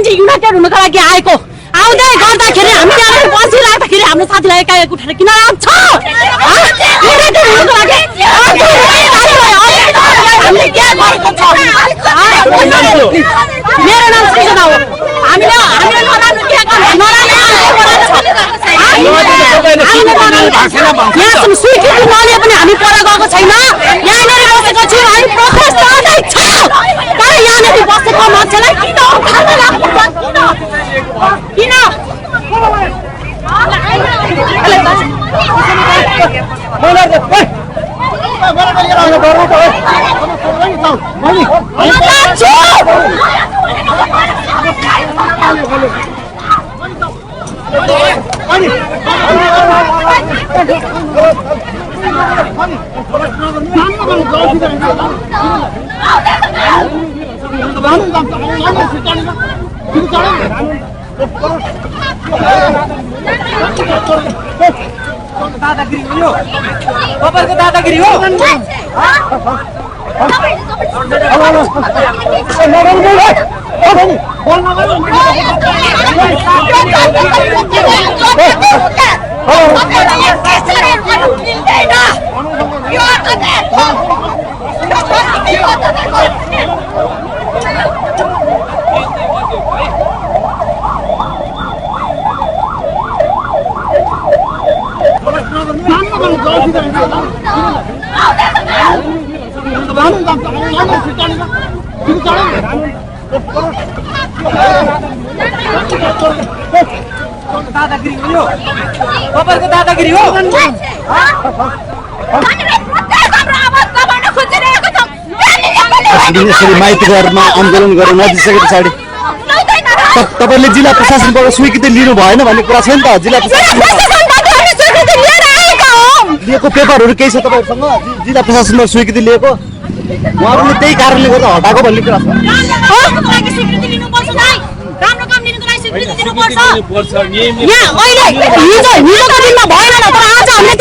मान्छे युनाइटेड हुनुको लागि आएको आउँदै गर्दाखेरि हामी यहाँ पछि लाग्दाखेरि हाम्रो साथीलाई एकाएक उठेर किन आउँछ युनाइटेड हुनुको लागि हामीले के गरेको छ मेरो नाम सृजना हो हामीले नराम्रो के गर्नु यहाँसम्म स्वीकृति नलिए पनि हामी पर गएको छैन यहाँनिर बसेको छौँ हामी प्रोग्रेस गर्दैछ तर यहाँनिर बसेको मान्छेलाई किन उठाल्न लाग्नुपर्छ किन दादागिरी हो यो तपाईहरुको दादागिरी हो दादागिरी हो यो तपाईहरुको दादागिरी हो माइतीघरमा आन्दोलन गरेर नजिसके पछाडि तपाईले जिल्ला प्रशासनबाट स्वीकृति लिनु भएन भन्ने कुरा छ नि त जिल्ला लिएको पेपरहरू केही छ तपाईहरुसँग जिल्ला प्रशासनबाट स्वीकृति लिएको उहाँहरूले त्यही कारणले गर्दा हटाएको भन्ने कुरा छ यहाँ अहिले हिजोको दिनमा भएन तर आज हामीले